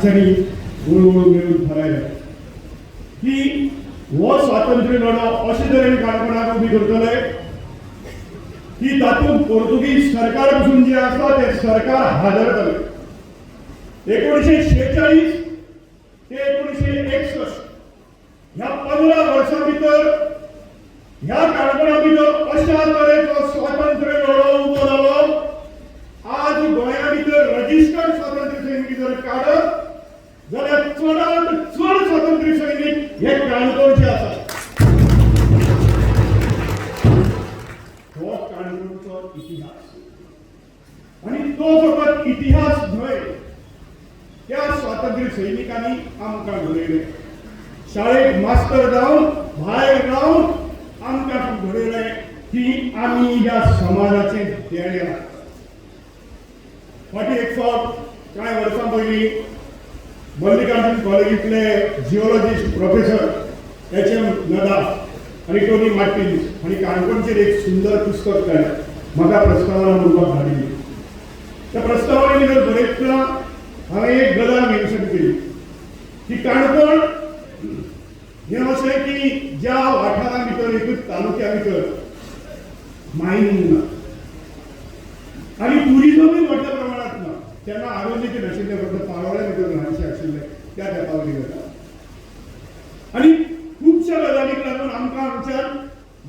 माणसांनी हळूहळू मेळून थारायलें की हो स्वातंत्र्य लढो अशे तरेन काणकोणाक उबी करतले की तातूंत पोर्तुगीज सरकार पसून जें आसा तें सरकार हादरतलें. 1946 ते 1961 ह्या 15 वर्सां भितर ह्या काणकोणा भितर अशा तरेचो स्वातंत्र्य लढो उबो जालो. आज गोंया भितर रजिस्टर्ड स्वातंत्र्य सैनिक जर काडत जाल्यार चडांत चड स्वातंत्र्य सैनिक हे काणकोणचे आसात. हो काणकोणचो इतिहास आनी तो फकत इतिहास न्हय, त्या स्वातंत्र्य सैनिकांनी आमकां घडयले. शाळेक मास्तर जावन भायर रावन आमकां घडयले की आमी ह्या समाजाचे देणे आसात. फाटीं एक फावट कांय वर्सां पयलीं मल्लिकार्जून कॉलेजींतले जिओलॉजिस्ट प्रोफेसर एच.एम. नदाफ आनी टोनी मार्टिन्स हांणी काणकोणचेर एक सुंदर पुस्तक काडलें. म्हाका प्रस्तावना बरोवपाक धाडिल्ली. त्या प्रस्तावने भितर बरयतना हांवें एक गजाल मेन्शन केली की काणकोण हें अशें की ज्या वाठारा भितर, एकूच तालुक्या भितर मायनींग ना आनी टुरिजमूय व्हडल्या प्रमाणांत ना. तेन्ना आरोग्याचे नाशिल्लें, फक्त पाळोळ्या भितर ल्हानशें आशिल्लें त्या तेंपा वयली गजाल. आनी खुबश्या गजालींक लागून आमकां हांगच्यान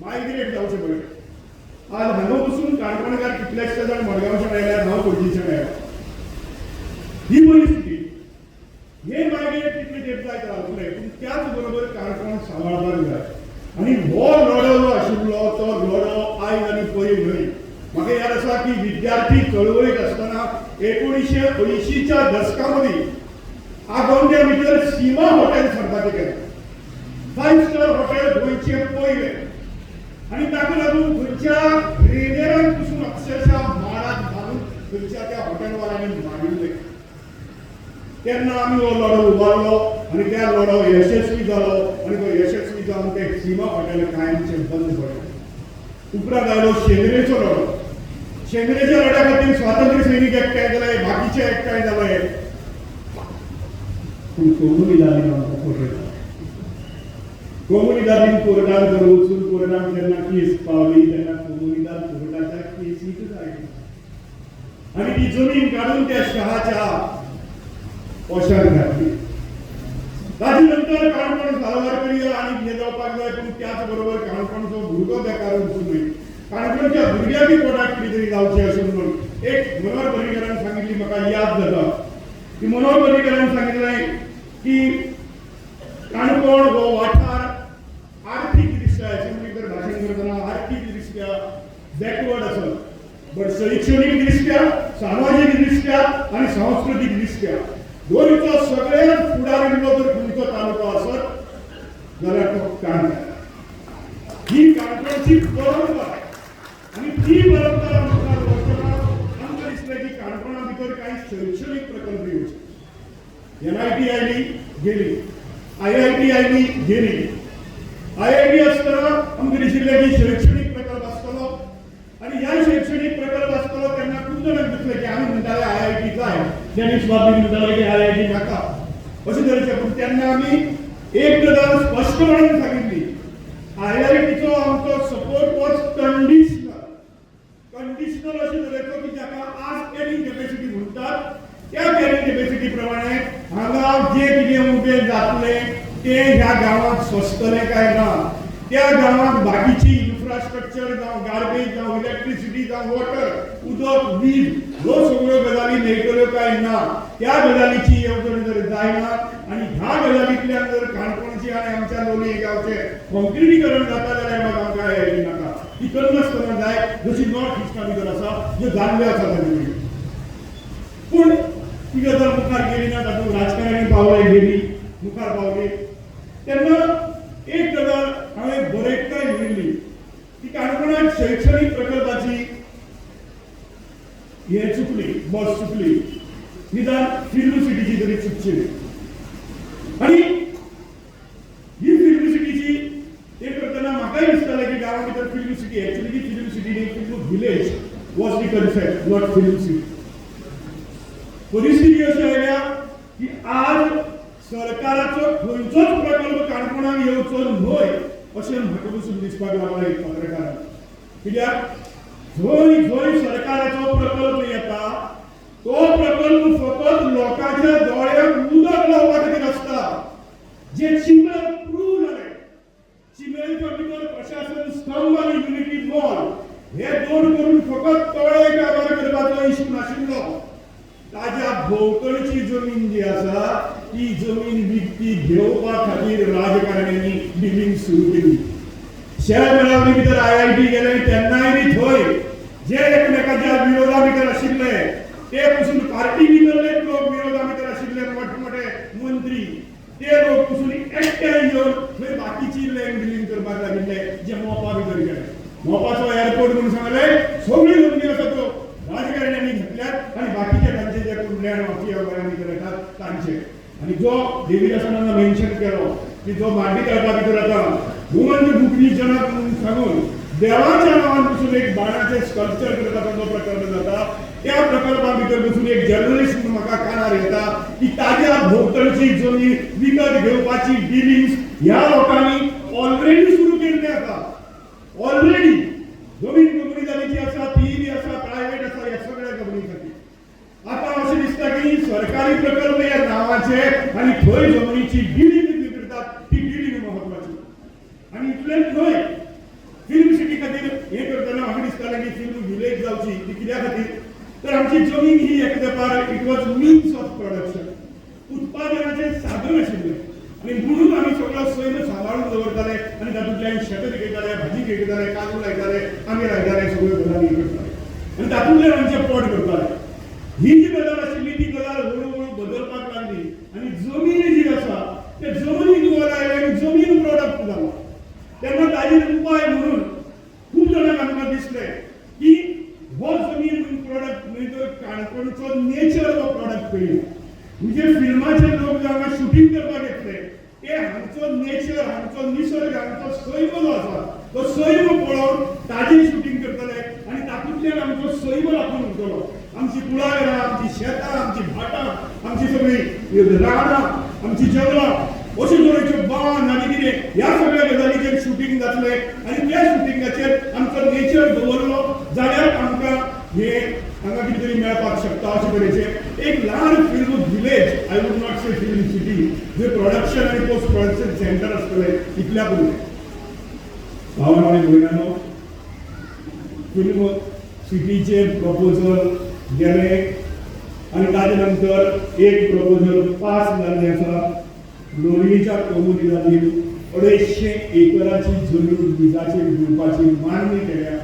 मायग्रेट जावचें पडलें. आज हांगा बसून काणकोणकार कितलेशे जाण मडगांवच्यान आयल्यात, हांव पणजेच्यान आयला. ही परिस्थिती. हे मायग्रेट तितले तेंप जायत रावतले, पूण त्याच बरोबर काणकोण सांबाळपाक जाय. आनी हो लढो जो आशिल्लो तो लढो आयज आनी पयर न्हय. म्हाका याद आसा की विद्यार्थी चळवळीत आसतना 1980च्या दसका मदीं आगोंद्या भितर सीमा हॉटेल सरपाचें केलें. फायव स्टार हॉटेल गोंयचें पयलें. आनी ताका लागून थंयच्या रेंदेरांक पसून अक्षरशः माडाक घालून थंयच्या त्या हॉटेलवाल्यांनी मारिल्ले. तेन्ना आमी हो लढो उबारलो आनी त्या लढो यशस्वी जालो आनी तो यशस्वी जावन ते सीमा हॉटेल कायमचें बंद पडलें. उपरांत आयलो शेंद्रेचो लढो. शेंद्रेच्या लढ्या खातीर स्वातंत्र्य सैनिक एकठांय जाले, बाकीचे एकठांय जाले, पूण कोमुनिदादीन आमकां फटयलो. कोमुनिदादीन कोर्टान जर वचून कोर्टान जेन्ना केस पावली तेन्ना कोमुनिदाद कोर्टाच्या केसीकच आयली आनी ती जमीन काडून त्या शहाच्या पोशान घातली. ताजे नंतर काणकोण साल्वार करूया आनी हें जावपाक जाय, पूण त्याच बरोबर काणकोणचो भुरगो बेकार वचूं न्हय, काणकोणच्या भुरग्याकूय पोटाक कितें तरी जावचें अशें म्हणून एक मनोहर पर्रीकरान सांगिल्ली म्हाका याद जाता की मनोहर पर्रीकरान सांगिल्लें की काणकोण हो वाठार आर्थीक दृश्ट्या, असेंब्ली जर भाशण करतना, आर्थीक दृश्ट्या बॅकवर्ड आसत, बट शैक्षणीक दृश्ट्या, सामाजीक दृश्ट्या आनी सांस्कृतीक दृश्ट्या गोंयचो सगळ्यात फुडारिल्लो जर खंयचो तालुको आसत जाल्यार तो काणकोण. ही काणकोणची परंपरा आनी ती परंपरा मुखार व्हरतना आमकां दिसलें की काणकोणा भितर कांय शैक्षणीक प्रकल्प येवचे. एनआयटी आयली, गेली. आयआयटी आयली, गेली. आयआयटी आसतना आमकां दिशिल्लें की शैक्षणीक प्रकल्प आसतलो आनी ह्या शैक्षणीक प्रकल्प आसतलो तेन्ना खूब जाणांक दिसलें की आमी म्हणटाले आयआयटी जाय, डेनिस बाबी म्हणटाले की आयआयटी नाका, अशे तरेचे. पूण तेन्ना आमी एक गजाल स्पश्टपणान सांगितली, आयआयटीचो आमचो सपोर्ट वॉज कंडिशनल. कंडिशनल अशे तरेचो की जाका आज कॅरिंग कॅपॅसिटी म्हणटात, त्या कॅरिंग कॅपॅसिटी प्रमाणे हांगा जे कितें उबें जातलें तें ह्या गांवांत सोंसतलें काय ना, त्या गांवांत बाकीची इन्फ्रास्ट्रक्चर जावं गार्बेज जावं इलेक्ट्रिसिटी जावं वॉटर, उदक, वीज ह्यो सगळ्यो गजाली मेळटल्यो काय ना, त्या गजालीची येवजण जर जायना आनी ह्या गजालींतल्यान जर काणकोणची आनी आमच्या लोलयें गांवचें कॉन्क्रिटीकरण जाता जाल्यार मात आमकां आयआयटी नाका. ती करनासतना जाय जशी नॉर्थ इस्टा भितर आसा, ज्यो जाल्ल्यो आसा ताजे कडेन. पूण ती गजाल मुखार गेली ना. तातूंत राजकारणी पावले, गेली मुखार पावली. तेन्ना एक गजाल हांवें बरयताय म्हणिल्ली की काणकोणांत शैक्षणीक प्रकल्पाची हे चुकली, बस चुकली, निदान फिल्म सिटीची तरी चुकची न्ही. आनी ही फिल्म सिटीची हे करतना म्हाकाय दिसतालें की गांवा भितर फिल्म सिटी, एक्चुअली ती फिल्म सिटी न्ही, film village was the concept, not film city. परिस्थिती अशी आयल्या की आज आज सरकाराचो खंयचोच प्रकल्प काणकोणाक येवचो न्हय अशें म्हाका पसून दिसपाक लागला एक पत्रकाराक. कित्याक जंय जंय सरकाराचो प्रकल्प येता तो प्रकल्प फकत लोकांच्या दोळ्यांक उदक लावपा खातीर आसता. जे चिमेल प्रूव जालें, चिमेलच्या भितर प्रशासन स्तंभ आनी युनिटी मॉल हे दोन करून फकत तोळे कारभार करपाचो इशू नाशिल्लो. ताज्या भोंवतणची जमीन जी आसा ती जमीन विकती घेवपा खातीर राजकारण्यांनी डिलींग सुरू केली. शहर मेळावणी भितर आयआयटी गेले तेन्नाय बी थंय जे एकमेकाच्या विरोधा भितर आशिल्ले ते पसून पार्टी भितरले लोक विरोधा भितर आशिल्ले मोठे मोठे मंत्री ते लोक पसून एकठांय येवन थंय बाकीची लँड डिलींग करपाक लागिल्ले जे मोपा भितर गेले. मोपाचो एअरपोर्ट म्हणून सांगले सगळी जमनी आसा त्यो राजकारण्यांनी घेतल्यात आनी बाकीचे तांचे जे कोण लँड माफिया वगैरे भितर येतात तांचे. आनी जो देवीदासाना मेन्शन केलो की जो मांडी तळपा भितर आतां गोमंत भुकली जनक म्हणून सांगून देवाच्या नांवान पसून एक बाणाचें स्कल्पचर करता तो प्रकल्प जाता. त्या प्रकल्पा भितर बसून एक जर्नलिस्ट म्हणून म्हाका कानार येता की ताज्या भोंवतणची जमीन विकत घेवपाची डिलिंग्स ह्या लोकांनी ऑलरेडी सुरू केल्ली आसा. ऑलरेडी जमीन कंपनी आसा, ती बी आसा, प्रायव्हेट आसा, ह्या सगळ्या कंपनी खातीर. आतां अशें दिसता की सरकारी प्रकल्प ह्या नांवाचे आनी थंय जमनीची डिलिंग जी करतात ती डिलिंग महत्वाची. आनी इतलेंच न्हय, फिल्म सिटी खातीर हें करतना म्हाका दिसतालें की फिल्म विलेज जावची ती कित्या खातीर, तर आमची जमीन ही एक तेंपार it was means of production, उत्पादनाचें साधन आशिल्लें आनी म्हणून आमी सगळो सैम सांबाळून दवरताले आनी तातूंतल्यान शेतां पिकयताले, भाजी पिकयताले, काजू लायताले, आंबे लायताले, सगळ्यो गजाली करताले आनी तातूंतल्यान आमचें पोट करताले. ही जी गजाल आशिल्ली ती गजाल हळू हळू बदलपाक लागली आनी जमीन जी आसा ते जमनीक वर आयले आनी जमीन प्रोडक्ट जालो. तेन्ना ताजेर उपाय म्हणून खूब जाणांक आमकां दिसलें की हो जमीन प्रोडक्ट न्हय तर काणकोणचो नेचर हो प्रोडक्ट करूया. म्हणजे फिल्माचे लोक जे हांगा शुटींग करपाक येतले ते हांगचो नेचर, हांगचो निसर्ग, हांगचो सैम जो आसा तो सैम पळोवन ताजेर शुटींग करतले आनी तातूंतल्यान आमचो सैम राखून उरतलो. आमची कुळागरां, आमची शेतां, आमची भाटां, आमची सगळी रानां, आमची जंगलां, अशे तरेच्यो बांद आनी कितें ह्या सगळ्या गजालीचेर शुटींग जातलें आनी त्या शुटिंगाचेर आमचो नेचर दवरलो जाल्यार आमकां हे हांगा कितें तरी मेळपाक शकता. अशे तरेचे एक ल्हान film village, I would not say film city, J production आनी पोस्ट प्रोडक्शन सेंटर आसतलें इतल्या पुरतें. भावांनो आनी भयणांनो, फिल्म सिटीचे प्रपोजल गेले आनी ताजे नंतर एक प्रपोजल पास जाल्लें आसा. लोलयेच्या कोमुनिदादीन 250 एकराची जमीन लिजाचेर दिवपाची मान्य केल्या.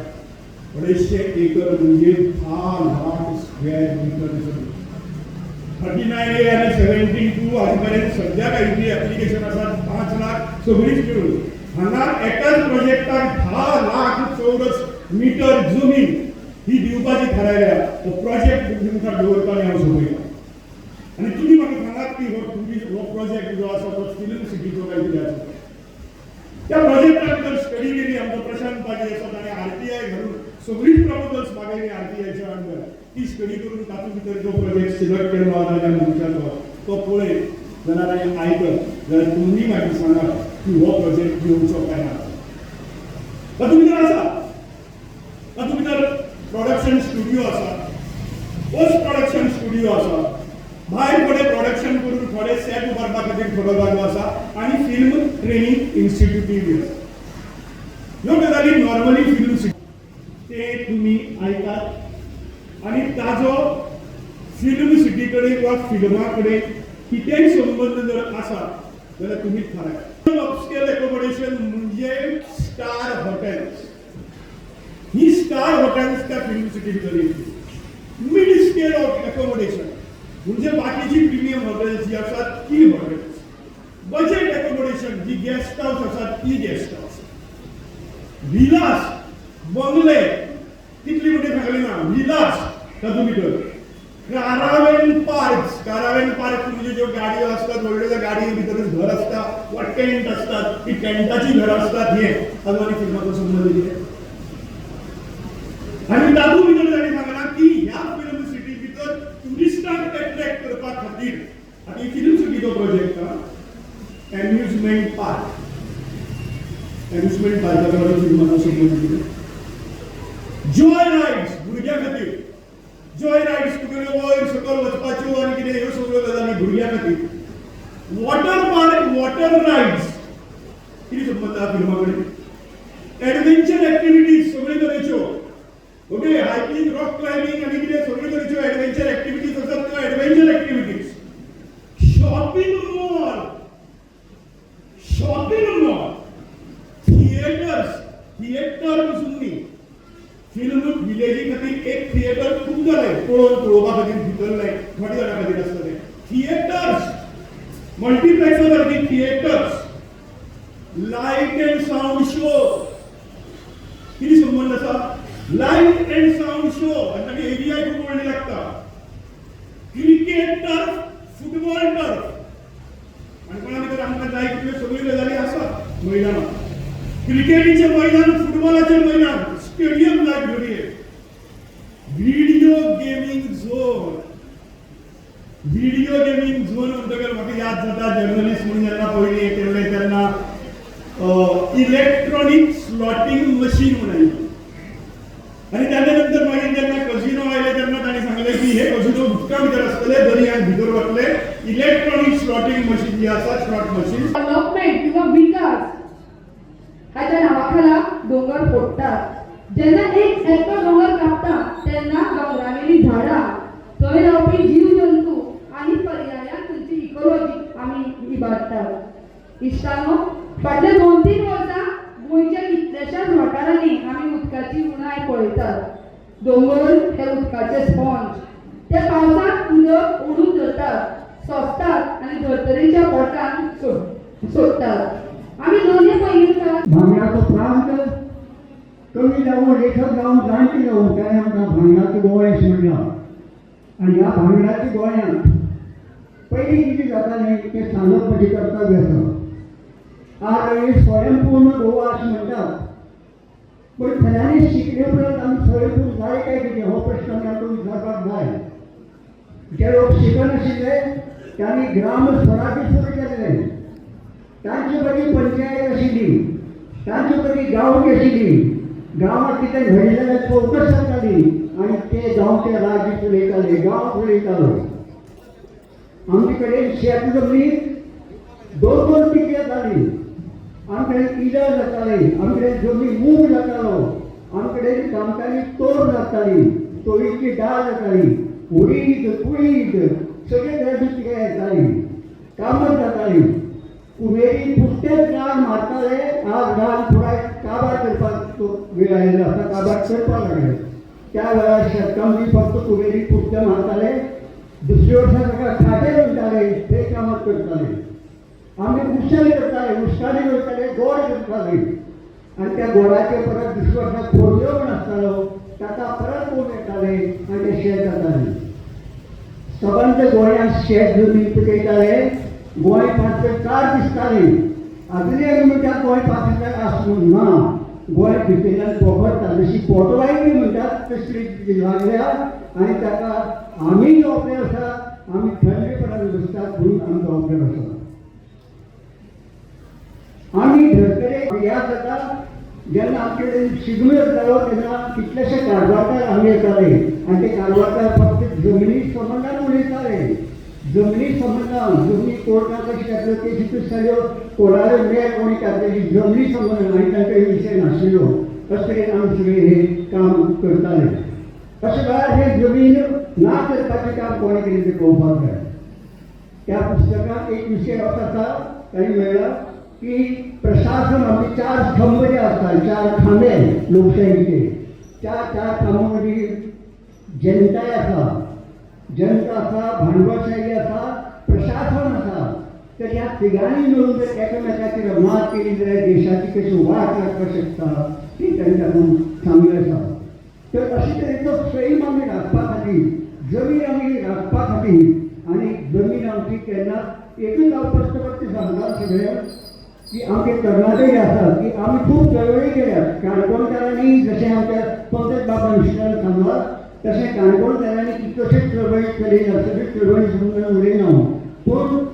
250 एकर म्हणजे 10 लाख स्क्वेअर मिटर जमीन. 39A आनी 72 हाजे मेरेन सद्या काही एप्लिकेशन आसात 5 लाख सगळीच मेळून हांगा एकाच प्रोजेक्टाक 10 लाख चौरस मिटर जमीन ही दिवपाची थारायल्या. हो प्रोजेक्ट तुमच्या मुखार दवरता आनी हांव सोंपयता. आनी तुमी म्हाका सांगात की हो टुरिस्ट हो प्रोजेक्ट जो आसा तो फिल्म सिटीचो काय कितें आसा. त्या प्रोजेक्टाक जर स्टडी केली, आमचो प्रशांत पाटी आसा ताणें आरटीआय घालून सगळीच प्रपोजल्स मागयली आरटीआयच्या अंडर. ती स्टडी करून तातूंत भितर जो प्रोजेक्ट सिलेक्ट केल्लो आसा त्या मनशाचो तो पळयत जाल्यार आनी आयकत जाल्यार तुमी मागीर सांगात की हो प्रोजेक्ट येवचो काय ना. तातूंत भितर आसा, तातूंत भितर प्रोडक्शन स्टुडिओ आसा, पोस्ट प्रोडक्शन स्टुडिओ आसा, भायर थोडे प्रोडक्शन करून थोडे सेट उबारपा खातीर थोडो जागो आसा आनी फिल्म ट्रेनिंग इन्स्टिट्यूटूय बी आसा. ह्यो गजाली नॉर्मली फिल्म सिटी ते तुमी आयकात आनी ताजो फिल्म सिटी कडेन वा फिल्मा कडेन कितेंय संबंद जर आसा जाल्यार तुमीच थारायात. अपस्केल एकोमोडेशन म्हणजे स्टार हॉटेल्स. ही स्टार हॉटेल्स त्या फिल्म सिटी भितर येतली. मिड स्केल एकोमोडेशन म्हणजे बाकीची प्रिमियम हॉटेल्स जी आसात ती हॉटेल्स. बजेट एकोमोडेशन जी गेस्ट हाऊस आसात ती गेस्ट हाऊस. विलास, बंगले कितली मोठी सांगली ना, विलास तातूंत भितर कारावेन पार्क. कारावेन पार्क म्हणजे ज्यो गाडयो आसतात, व्हडल्यो ज्यो गाडये भितरूच घर आसता वा टेंट आसतात, ती टेंटाची घरां आसतात. हे ताजो आनी फिल्माचो संबंद कितें? आनी तातूंत भितर तांणी सांगलां की ह्या फिल्म सिटी भितर ट्युरिस्टांक एट्रॅक्ट करपा खातीर, आतां ही फिल्म सिटीची तो प्रोजेक्ट हा, एम्युजमेंट पार्क. एम्युजमेंट पार्का कडेन फिल्माचो संबंद कितें? जॉय रायड्स भुरग्यां खातीर. जॉय रायड्स, तुगेल्यो वयर सकयल वचपाच्यो आनी कितें, ह्यो सगळ्यो गजाली भुरग्यां खातीर. वॉटर पार्क, वॉटर रायड्स, कितें संबंद आहा फिल्मा कडेन? एडवेंचर एक्टिविटीज सगळे तरेच्यो, ओके, हायकिंग, रॉक क्लायबिंग आनी कितें सगळे तरेच्यो एडवेंचर एक्टिविटीज आसात त्यो adventure activities. Shopping mall, shopping mall, theatres. Theatre पसून न्ही, फिल्म विलेजी खातीर एक थिएटर खूब जालें. पळोवन पळोवपा खातीर भितर थोड्या जाणां खातीर आसता तें. थिएटर्स, मल्टिप्लेक्सा सारकी theatres, light and sound show. कितें संबंद आसा? लायट अँड सावंड शो आनी ताका एरियाय खूब व्हडली लागता. Cricket turf, football turf. काणकोणा भितर आमकां जाय तितल्यो सगळ्यो गजाली आसात मैदानां. क्रिकेटीचें मैदान, फुटबॉलाचें मैदान, स्टेडियम जाय घडये. Video gaming zone. Video gaming zone म्हणटकर म्हाका याद जाता, जर्नलिस्ट म्हणून जेन्ना पयलीं केल्लें तेन्ना इलेक्ट्रॉनीक स्लॉटिंग मशीन म्हणून आयली आनी त्याच्या नंतर मागीर जेन्ना कजिनो आयले तेन्ना तांणी सांगलें की हे कजिनो उदका भितर आसतले, दर्यांत भितर वतले. इलेक्ट्रॉनीक स्लॉटिंग मशीन जी आसा, स्लॉट मशीन. डेव्हलपमेंट किंवा विकास हाच्या नावाखाला दोंगर फोडटात. जेन्ना एक एकटो दोंगर कापता तेन्ना दोंगरावेली झाडां, थंय रावपी जीव जंतू आनी पर्यायान थंयची इकोलॉजी आमी इबाडटात. इश्टानो, फाटल्या 2-3 वर्सां गोंयच्या कितल्याशाच वाठारांनी आमी उदकाची उणाय पळयतात. दोंगर हे उदकाचे स्पॉन्ज. ते पावसांत उदक ओडून धरतात, सोंसतात आनी धर्तरेच्या पोटान सोडटात. आमी लोलयें पैंगीणकार भांगराचो प्रांत, कवी जावं, लेखक जावं, जाणटे जावं, ताणें आमकां भांगराचो गोंय अशें म्हणलां. आनी ह्या भांगराच्या गोंयांत पयलीं कितें जातालें तें सांगप म्हजें कर्तव्य आसा. आज आमी स्वयंपूर्ण गोवा अशें म्हणटात, पूण खऱ्यांनी शिकले उपरांत आमी स्वयंपूर्ण जाय काय कितें, हो प्रश्न आमी आमकां विचारपाक जाय. जे लोक शिकनाशिल्ले तांणी ग्राम स्वराज्य सुरू केल्लें. तांचे मदीं पंचायत आशिल्ली, तांचे मदीं गांवकी आशिल्ली. गांवांत कितें घडलें जाल्यार चवकस जाताली आनी ते गांवचे राज्य चलयताले, गांव चलयतालो. आमचे कडेन शेत जमनी दोन दोन पिके जाताली. आमचे कडेन इजा जाताली, आमचे कडेन जमनी मूग जातालो, आमचे कडेन कामतांनी तोर जाताली, तोरीची डाळ जाताली, उडीद, कुळीद सगळे तरेची पिकां येताली, कामत जाताली. कुमेरी पुश्टेच रान मारताले. आज रान पुराय काबार करपाक तो वेळ आयिल्लो आसा, काबार करपाक लागले. त्या वेळार शेतकामती फक्त कुमेरी पुश्टे मारताले. दुसऱ्या वर्सा ताका खाटे म्हणटाले, ते कामात करताले. आमी उश्टांनी करताले, उश्टांनी करताले, गोड करताले आनी त्या गोडाचे परत दुसऱ्या वर्सा खोडयो म्हण आसतालो, ताका परत कोण येताले आनी ते शेत जातालें. सबंद गोंयांत शेत जमीन पिकयताले. गोंय पांचवें दिसतालें. आजुनूय आमी म्हणटात गोंय पांचवें आसूं ना, गोंय भितरल्यान पोखरता. जशी पोटवायनी म्हणटात तशी लागल्या आनी ताका आमी जबाबदार आसा. आमी थंडेपणान बसतात म्हणून आमी जबाबदार आसा. आमी धर्तरेक याद जाता, जेन्ना आमचे कडेन शिगमो येतालो तेन्ना कितलेशे कारवारकार हांगा येताले आनी ते कारवारकार फक्त जमनी संबंदान उलयताले. जमनी संबंदान, जमनी कोर्टात कशी घातल्यो ते शिकयताल्यो, कोणाले मेळ कोणी घातलेली, जमनी संबंदान आनी तांकां हे विशय नाशिल्लो. अशे तरेन आमी सगळे हे काम करताले. अशे वेळार हे जमीन ना करपाचें काम कोणें केलें तें पळोवपाक जाय. त्या पुस्तकात एक विषय असो आसा, तांणी म्हणला की प्रशासन आमचे चार स्तंभ जे आसतात, चार खांबे लोकशाहीचे, त्या चार खांब्यां मदीं जनताय आसा, जनता आसा, भांडवलशाही आसा, प्रशासन आसा. तर ह्या तिगांनी मेळून जर एकामेकाचेर मात केली जाल्यार देशाची कशी वाट लागपाक शकता ती तांणी तातूंत सांगलें आसा. तर अशे तरेचो सैम आमी राखपा खातीर, जमीन आमी राखपा खातीर आनी जमीन आमची केन्नाच एकूच हांव प्रश्न फक्त सांगता सगळ्यांक की आमचे तरणाटे जे आसात की आमी खूब चळवळी केल्यात काणकोणकारांनी. जशें आमच्या पंकज बाबा मिश्रान सांगलां तशें काणकोणकारांनी कितल्योश्योच चळवळी केली. सगळ्यो चळवळी समजून उलयना हांव, पूण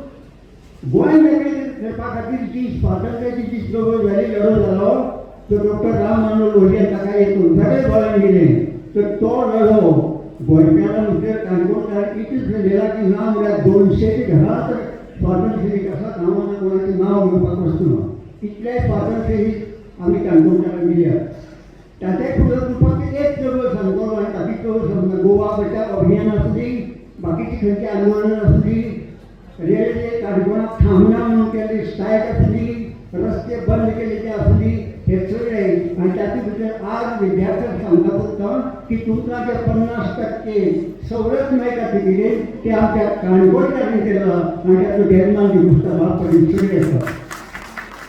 गोंय मेकळें करपा खातीर जी स्वातंत्र्याची जी चळवळ जाली, लढो जालो, तो डॉक्टर राम मनोहर लोहिया ताका एक सगळे गोंयान गेले तर तो लढो गोंयकारां भितर काणकोणकार इतलें चलयला की ना म्हळ्यार 200 घरां तर स्वातंत्र्य सैनीक आसात. हांव आतां कोणाचें नांव घेवपाक वचना, इतले स्वातंत्र्य सैनीक आमी काणकोणकारांक दिल्या. ताचे फुडें तुका एक चळवळ सांगतलो आनी बाकी चळवळ सांगता. गोवा बचाव अभियान आसूं दी, बाकीची खंयची आंदोलनां आसूं दी, रेल्वे काणकोणाक थांबना म्हणून केल्ली स्ट्रायक आसूं दी, रस्ते बंद केले ते आसूं दी, हे सगळे. आनी तातूंत भितर आज विद्यार्थ्यांक सांगता फक्त की तुमकां जे 50% सवलत मेळटा तिकेटीन ते आमच्या काणकोणकारांनी केलां आनी तातूंत डेनमार्क दिकुस्ता बाब पडून सगळे आसा.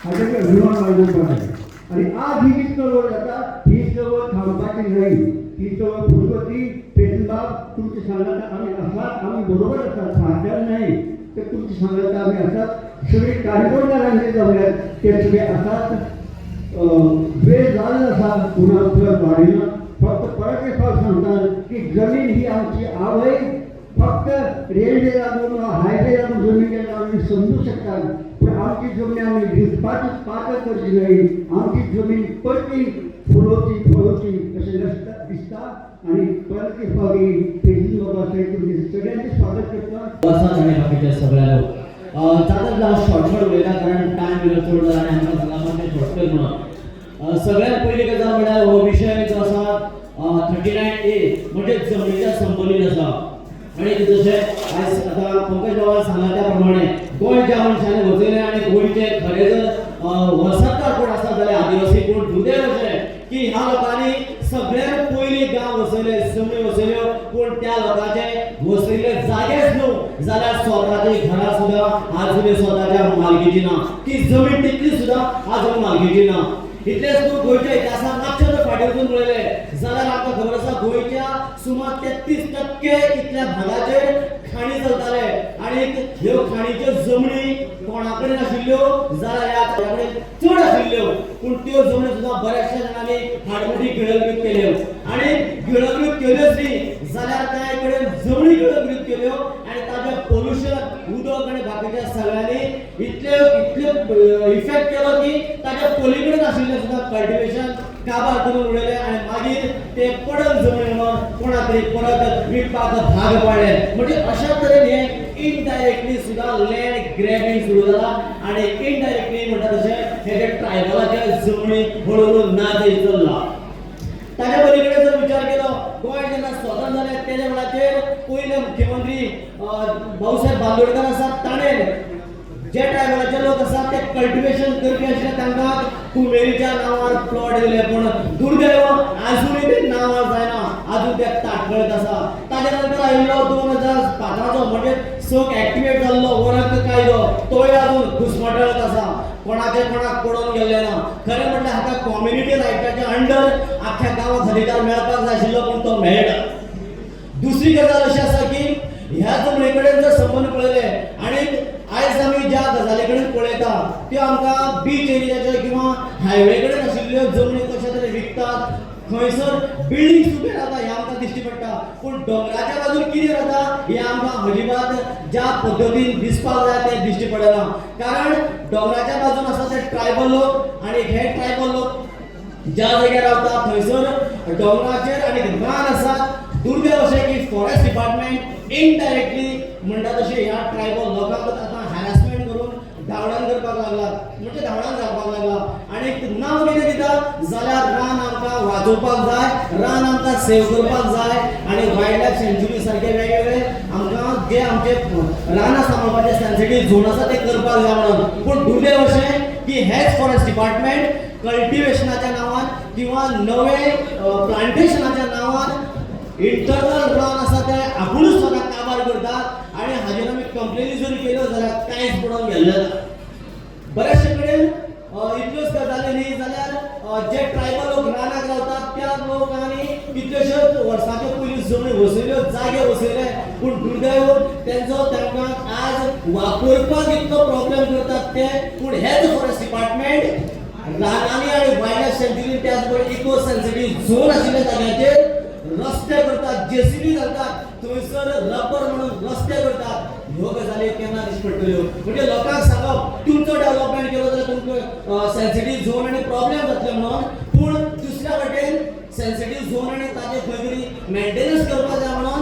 हाचो अभिमान बाळगुपाक जाय. आनी आज ही जी चळवळ जाता ही चळवळ थांबपाची न्हय, ही चळवळ फुडली. पेटबाब, तुमचे सांगात आमी आसात, आमी बरोबर आसात, फाटल्यान न्हय. तर तुमचे सांगात आमी आसात. सगळे काणकोणकारांचे जमल्यात ते सगळे आसात. वेळ जाल्लो आसा, पुन्हा चड वाडयना. फक्त परत एक फावट सांगता की जमीन ही आमची आवय. फक्त रेल्वे लागून वा हायवे लागून जमीन गेल्या आमी समजू शकतात, पूण आमची जमीन आमी विकपाची पात्र करची न्हय. आमची जमीन परती फुलोवची फळोवची अशें दिसता दिसता. आनी परत एक फावटी प्रेसिडेंट बाबा साहेब, तुमचे सगळ्यांचे स्वागत करता. आसात आनी बाकीचे सगळे लोक जाता तितलो हांव शॉर्ट शॉर्ट उलयता, कारण टायम इल्लो चड जाला आनी आमकां सांगला मातशें शॉर्ट कर म्हणून. सगळ्यात पयली गजाल म्हळ्यार हो विशय जो आसा 39A म्हणजे जमनीच्या संबंदीत आसा. आनी जशें आयज आतां पंकज बाबान सांगला त्या प्रमाणे गोंय ज्या मनशांनी वचयलें आनी गोंयचे खरें जर वरसाकार कोण आसा जाल्यार आदिवासी. पूण दुर्दैव अशें की ह्या लोकांनी सगळ्यात पयलीं गांव वसयले, जमनी वसयल्यो, पूण त्या लोकांचे वसयल्ले जागेच न्हू जाल्यार स्वताची घरां सुद्दां आजुनूय स्वताच्या मालकीची ना. ती जमीन तितली सुद्दां आजून मालकीची ना. इतलेंच न्हू, गोंयच्या इतिहासात मातशें जर फाटीं वचून पळयलें जाल्यार आमकां खबर आसा, गोंयच्या सुमार 33% इतल्या भागाचेर खाणी चलताले आनी ह्यो खाणीच्यो जमनी कोणा कडेन आशिल्ल्यो जाल्यार ह्या कडेन चड आशिल्ल्यो. पूण त्यो जमनी सुद्दां बऱ्याचशा जाणांनी हाडमुठी गिळंकृत केल्यो आनी गिळंकृत केल्योच न्ही जाल्यार कांय कडेन जमनी गिळंकृत केल्यो आनी ताजें पोल्युशन उदक आनी बाकीच्या सगळ्यांनी इतले इतले इफेक्ट केलो की ताच्या पलीकडेन आशिल्लें सुद्दां कल्टिवेशन काबार करून उडयलें आनी मागीर ते पडल जमनी म्हणून कोणा तरी परत विकपाक भाग पाडले. म्हणजे अशा तरेन हे इनडायरेक्टली सुद्दां लँड ग्रॅबिंग सुरू जाला आनी इनडायरेक्टली म्हणटा तशें हे जे ट्रायबलाच्या जमनी हळू हळू ना जायत चल्ला. ताच्या पलीकडे जर विचार केलो, गोंय जेन्ना स्वतंत्र जालें तेज्या वेळाचेर पयले मुख्यमंत्री भाऊसाहेब बांदोडकर आसात, ताणें जे ट्रायबलाचे लोक आसात ते कल्टिवेशन करपी आशिल्ले तांकां कुमेरीच्या नांवार प्लॉट दिले. पूण दुर्दैव, आजुनूय ते नांवार जायना, आजून ते ताटकळत आसा. ताच्या नंतर आयिल्लो 2005चो म्हणजे 6क एक्टिवेट जाल्लो वन हक्क कायदो, तोय अजून घुस्मटळत आसा. कोणाचे कोणाक पडोवन गेल्ले ना. खरें म्हणल्यार हाका कॉम्युनिटी रायटाच्या अंडर आख्ख्या गांवाक अधिकार मेळपाक जाय आशिल्लो, पूण तो मेळना. दुसरी गजाल अशी आसा की ह्या जमनी कडेन जर संबंद पळयले आनी आयज आमी ज्या गजाली कडेन पळयता त्यो आमकां बीच एरियाच्यो किंवा हायवे कडेन आशिल्ल्यो जमनी कशे तरेन विकतात, खंयसर बिल्डिंग्स उबे रावता हें आमकां दिश्टी पडटा. पूण दोंगराच्या बाजून कितें जाता हें आमकां अजिबात ज्या पद्दतीन दिसपाक जाय तें दिश्टी पडना, कारण दोंगराच्या बाजून आसा ते ट्रायबल लोक आनी हे ट्रायबल लोक ज्या जाग्यार रावता थंयसर दोंगराचेर आनी रान आसा. दुर्दैव अशें की फॉरेस्ट डिपार्टमेंट इनडायरेक्टली म्हणटा तशें ह्या ट्रायबल लोकांक आतां हॅरासमेंट करून धांवडावन करपाक लागला, म्हणजे धांवडावन घालपाक लागला. आनी नांव कितें दिता जाल्यार रान आमकां वाचोवपाक जाय, रान आमकां सेव करपाक जाय आनी वायल्ड लायफ सँच्युरी सारके वेगवेगळे आमकां जे आमचे रानां सांबाळपाचे सेन्सिटीव झोन आसा ते करपाक जाय म्हणून. पूण दुर्दैव अशें की हेच फॉरेस्ट डिपार्टमेंट कल्टिवेशनाच्या नांवान किंवा नवे प्लांटेशनाच्या नांवान इंटरनल रान आसा ते आपुणूच स्वता काबार करतात आनी हाजेर आमी कंप्लेनी जरी केल्यो जाल्यार कांयच पडोवन गेल्लें ना. बऱ्याचशे कडेन इतल्योच गजाली न्ही जाल्यार जे ट्रायबल लोक रानाक रावतात त्या लोकांनी कितल्योश्योच वर्सांच्यो पयलीं जमनी वसयल्यो, जागे वसयले. पूण दुर्दैव तेंचो तांकां आज वापरपाक इतलो प्रॉब्लेम करतात ते. पूण हेच फॉरेस्ट डिपार्टमेंट रानांनी आनी वायल्ड लायफ सँच्युरी, त्याच बरोबर इको सेन्सिटीव झोन आशिल्ल्या जाग्याचेर रस्ते करतात, जेसीबी घालतात, थंयसर रबर म्हणून रस्ते करतात. ह्यो गजाली केन्ना दिश्टी पडटल्यो? म्हणजे लोकांक सांगप तुमचो डेव्हलपमेंट केलो जाल्यार तुमकां सेन्सिटीव झोन आनी प्रॉब्लेम जातले म्हणून, पूण दुसऱ्या वटेन सेन्सिटीव झोन आनी ताचे खंय तरी मेंटेनन्स करपाक जाय म्हणून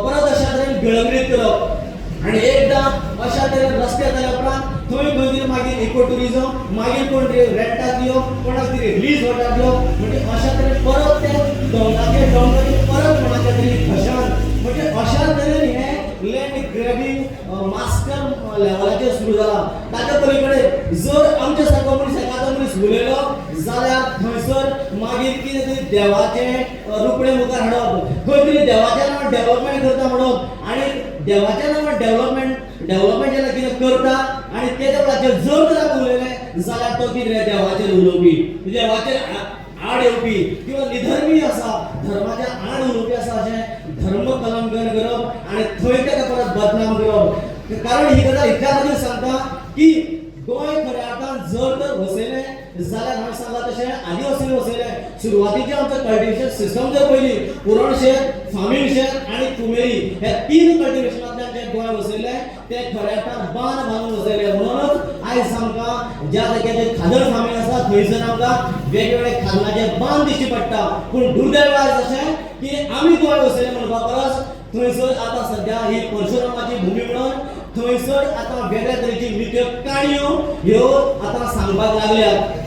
परत अशा तरेन गिळंकृत करप. आनी एकदां अशा तरेन रस्ते जाल्या उपरांत थंय खंय तरी मागीर इको टुरिजम, मागीर कोण तरी रेंटाक दिवप, कोणाक तरी लीज वटाक दिवप, म्हणजे अशा तरेन परत ते दोंगराचे दोंगर परत कोणाच्या तरी घशान. म्हणजे अशा तरेन हे लँड ग्रॅबिंग मास्टर लेवलाचेर सुरू जाला. ताच्या पलीकडे जर आमच्या सारको मनीस, एखादो मनीस उलयलो जाल्यार थंयसर मागीर कितें तरी देवाचें रुपडें मुखार हाडप, खंय तरी देवाच्या नांवान डेव्हलपमेंट करता म्हणप, आनी देवाच्या नांवान डेव्हलपमेंट जेन्ना कितें करता आनी तेच्या वेळाचेर जर तर आमी उलयले जाल्यार तो कितें देवाचेर उलोवपी, देवाचेर आड येवपी किंवा निधर्मी आसा, धर्माच्या आड उलोवपी आसा, अशें धर्म कलंकन करप आनी थंय ताका परत बदनाम करप. कारण ही गजाल इतल्या खातीर सांगता की गोंय खऱ्या अर्थान जर तर वसयलें जाल्यार हांवें सांगलां तशें आदिवासींनी वसयलें. सुरवातीचें आमचें कल्टिवेशन सिस्टम जर पळयली, पुरण शेत, फार्मींग शेत आनी कुमेरी हे तीन कल्टिवेशनांतल्यान जें गोंय वसयलें तें खऱ्या अर्थान बांद बांदून वसयलें. म्हणूनच आयज आमकां ज्या जाग्याचेर खाजन फार्मींग आसा थंयसर आमकां वेगवेगळे खाजनाचे बांद दिश्टी पडटा. पूण दुर्दैव आयज अशें की आमी गोंय वसयलें म्हणपा परस थंयसर आतां सद्या ही परशुरामाची भुमी म्हणून थंयसर आतां वेगळ्या तरेची मिथ्यो काणयो ह्यो आतां सांगपाक लागल्यात.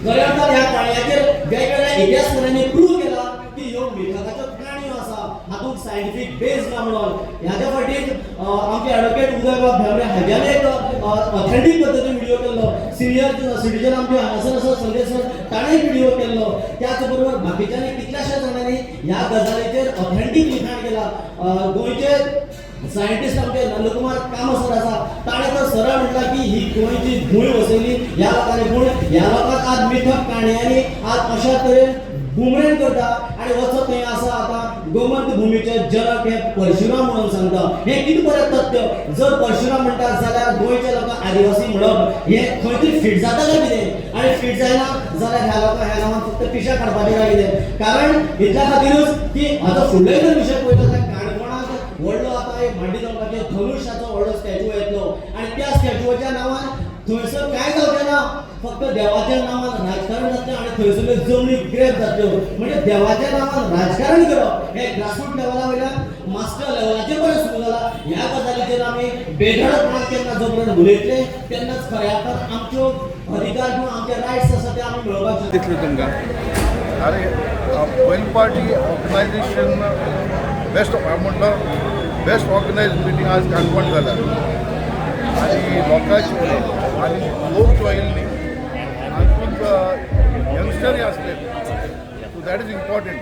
खऱ्या अर्थान ह्या काणयांचेर वेगवेगळ्या इतिहासकारांनी प्रूव केला की ह्यो मिथकाच्यो काणयो आसा, हातूंत सायंटिफीक बेज ना म्हणून. ह्याच्या फाटीक आमचे एडवोकेट उदयबाब भेंब्रे हाज्यान एक ऑथेंटीक पद्दतीन व्हिडियो केल्लो. सिनियर सिटीजन आमचे हांगासर आसा संजय सर, ताणें व्हिडियो केल्लो. त्याच बरोबर बाकीच्यांनी कितल्याश्या जाणांनी ह्या गजालीचेर ऑथेंटीक लिखाण केलां. गोंयचे सायंटिस्ट आमचे नंदकुमार कामत सर आसा, ताणें तर सरळ म्हटलां की ही गोंयची भूंय वसयली ह्या लोकांनी, पूण ह्या लोकांक आज मिथक काणयांनी आज अशा तरेन बुमरेन करता आनी वचत थंय आसा आतां गोमंत भुमीचे जनक हे परशुराम म्हणून सांगता. हें कितें बरें तथ्य? जर परशुराम म्हणटा जाल्यार गोंयच्या लोकांक आदिवासी म्हणप हें खंय तरी फिट जाता काय कितें? आनी फिट जायना जाल्यार ह्या लोकांक ह्या नांवान फक्त पिशा काडपाचें काय कितें? कारण इतल्या खातीरूच की आतां फुडलोय जर विशय पळयता जाल्यार काणकोणांत व्हडलो आतां एक मांडी चौकाचेर धनुष्याचो व्हडलो स्टॅच्यू येतलो आनी त्या स्टॅच्यूच्या नांवान थंयसर कांय जावचें ना, फक्त देवाच्या नांवान राजकारण जातलें आनी थंयसरल्यो जमनी ग्रॅब जातल्यो. म्हणजे देवाच्या नांवान राजकारण करप हें ग्रासरूट लेवला वयल्यान मास्टर लेवलाचेर पर्यंत सुरू जाला. ह्या गजालीचेर आमी बेधडकपणान केन्ना जो पर्यंत उलयतले तेन्नाच खऱ्या अर्थान आमच्यो अधिकार किंवा आमचे रायट्स आसा ते आमी मेळोवपाक शकता. दिसलें तुमकां? अरे, पयली पार्टी ऑर्गनायझेशन बेस्ट म्हणटा, बेस्ट ऑर्गनायज मिटींग आज काणकोण जाल्या आनी लोकांची आनी लोक जो आयिल्ली हातूंत यंगस्टरय आसले, सो that is important.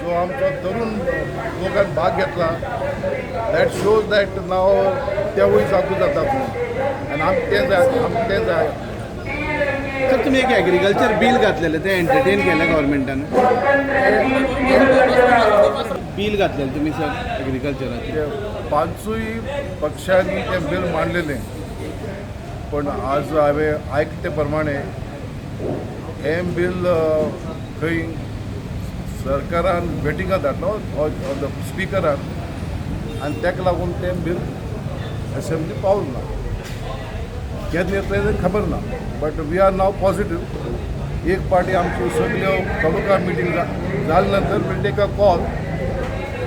जो आमचो तरुण लोकान भाग घेतला, that shows that नाव तेवूय जागो जातात म्हणून आनी आमकां तें जाय, आमकां तें जाय. सर, तुमी एक एग्रीकल्चर बील घातलेलें, तें एंटरटेन केलें गव्हर्मेंटान? बील घातलेलें तुमी सर एग्रीकल्चराचें? ते पांचूय पक्षांनी तें बील मांडलेलें, पण आज हांवें आयकले ते प्रमाणे हें बील खंय सरकारान वेटिंगा धाडलो स्पिकरान आनी ताका लागून तें बील एसेंब्ली पावलें ना. केन्ना येतलें तें खबर ना, but we are now positive. एक पार्टी आमच्यो सगल्यो तालुका मिटींग जाले नंतर we'll take a call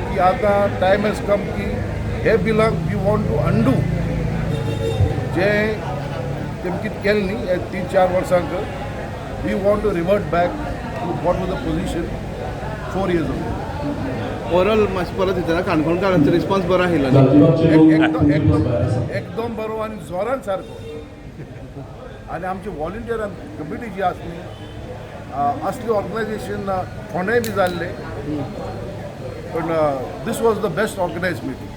की आतां टायम हॅज कम की हे बिलाक we want to undo जे तेमी कितें केलें न्ही हे 3-4 वर्सांक. We want to revert back to what was the position 4 years ago. Overall मातशें परत विचारा, काणकोणकारांचो रिस्पॉन्स बरो आशिल्लो न्ही? एकदम एकदम एकदम बरो आनी जोरान सारको. आनी आमची वॉलंटियरान कमिटी जी आसा न्ही, असली ऑर्गनायझेशन फोंडेय बी जाल्लें, पण this was the best organized meeting.